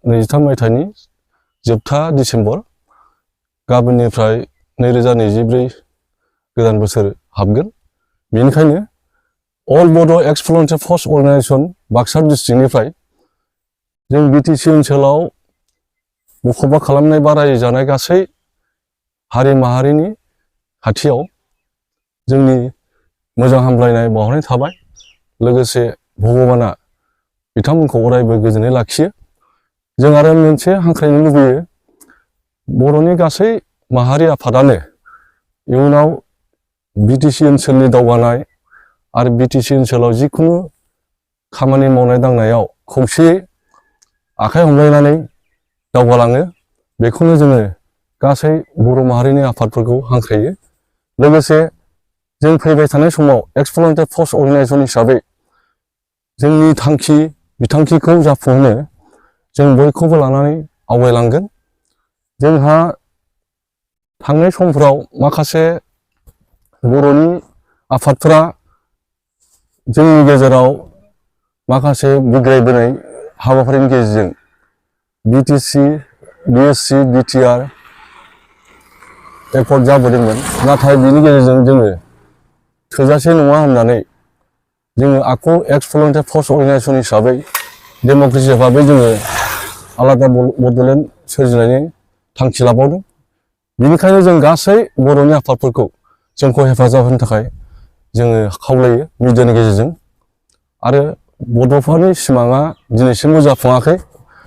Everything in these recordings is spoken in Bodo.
2023 मायथाइनि जोबथा डिसेम्बर गाबोननिफ्राय 2024 गोदान बोसोर हाबगोन। बेनिखायनो अल बड' एक्स भलुन्टियार फर्स अर्गेनाइजेसन बाक्सा डिस्ट्रिक्टनिफ्राय जों बिटिसि ओनसोलाव मुखुबा खालामनाय बा रायजो जानाय गासै हारि माहारिनि खाथियाव जोंनि मोजां हामलायनाय बावहरनाय थाबाय। लोगोसे भगबाना बिथांमोनखौ अरायबो गोजोनै लाखियो। जों आरो मोनसे हांख्रायनो लुबैयो, बर'नि गासै माहारि आफादानो इयुनाव बिटिसि ओनसोलनि दावगानाय आरो बिटिसि ओनसोलाव जिखुनु खामानि मावनाय दांनायाव खौसेयै आखाइ हमलायनानै दावगालाङो। बेखौनो जोङो गासै बर' माहारिनि आफादफोरखौ हांख्रायो। लोगोसे जों फैबाय थानाय समाव एक्स भलुन्टियार फर्स अर्गेनाइजेसन हिसाबै जोंनि बिथांखिखौ जाफुंहोनो जों बयखौबो लानानै आवगायलांगोन। जोंहा थांनाय समफोराव माखासे बर'नि आफादफोरा जोंनि गेजेराव माखासे बिग्रायबोनाय हाबाफारिनि गेजेरजों बिटिसि, बिएससि, बिटिआर एकर्ड जाबोदोंमोन। नाथाय बिनि गेजेरजों जोङो थोजासे नङा होननानै जोङो आखु एक्स भलुन्टियार फर्स अर्गेनाइजेसन हिसाबै डेम'क्रेसि भाबै जोङो आलादा बड'लेण्ड सोरजिनायनि थांखि लाबावदों। बेनिखायनो जों गासै बर'नि आफादफोरखौ जोंखौ हेफाजाब होनो थाखाय जोङो खावलायो मिडियानि गेजेरजों। आरो बड'फोरनि सिमाङा दिनैसिमबो जाफुङाखै,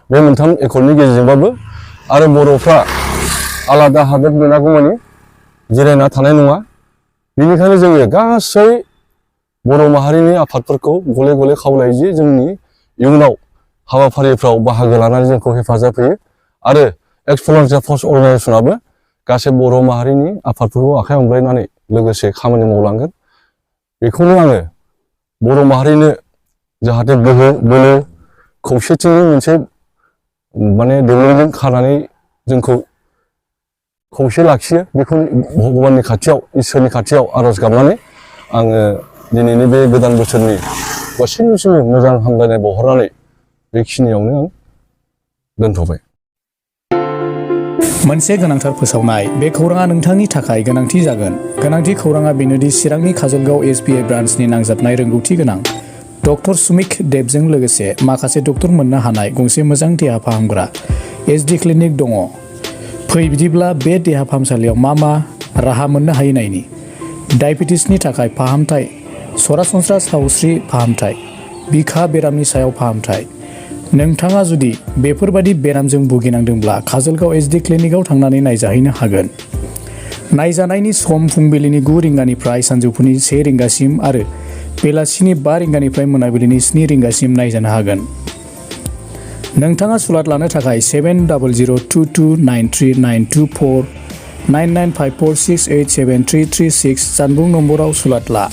बे मोनथाम एकर्डनि गेजेरजोंबाबो। आरो बर'फ्रा आलादा हादोर मोनागौमानि जिरायना थानाय नङा। बेनिखायनो जोङो गासै बर' माहारिनि आफादफोरखौ गले गले खावलायो जे जोंनि इयुनाव हाबाफारिफ्राव बाहागो लानानै जोंखौ हेफाजाब होयो। आरो एक्स भलुन्टियार फर्स अर्गेनाइजेसनाबो गासै बर' माहारिनि आफादफोरखौ आखाइ हमलायनानै लोगोसे खामानि मावलांगोन। बेखौनो आङो बर' माहारिनो जाहाथे गोहो बोलो खौसेथिनि मोनसे दिरुंजों खानानै जोंखौ खौसे लाखियो, बेखौ भगबाननि खाथियाव, इसोरनि खाथियाव आर'ज गाबनानै आङो दिनैनि बे गोदान बोसोरनि गासैनिसिमबो मोजां हामलायनाय बावहरनानै बेखिनियावनो आं दोनथ'बाय। मोनसे गोनांथार फोसावनाय। बे खौराङा नोंथांनि थाखाय गोनांथि जागोन। गोनांथि खौराङा बेनोदि चिरांनि काजलगाव एसबिआइ ब्रान्चनि नांजाबनाय रोंगौथि गोनां डक्टर सुमिक देबजों लोगोसे माखासे डक्टर मोननो हानाय गंसे मोजां देहा फाहामग्रा एसडि क्लिनिक दङ। फै बिदिब्ला बे देहा फाहामसालियाव मा राहा मोननो हायो नायनि। डायबेटिसनि थाखाय फाहामथाय, सरासनस्रा सावस्रि फाहामथाय, बिखा बेरामनि सायाव फाहामथाय। नोंथाङा जुदि बेफोरबादि बेरामजों भुगिनांदोंब्ला काजलगाव एसडि क्लिनिकआव थांनानै नायजाहैनो हागोन। नायजानायनि सम फुंबिलिनि 9 रिंगानिफ्राय सानजौफुनि 1 रिंगासिम आरो बेलासिनि 5 रिंगानिफ्राय मोनाबिलिनि 7 रिंगासिम नायजानो हागोन। नोंथाङा सुलाद लानो थाखाय 7002293924 9954687336 जानबुं नम्बराव सुलाद ला।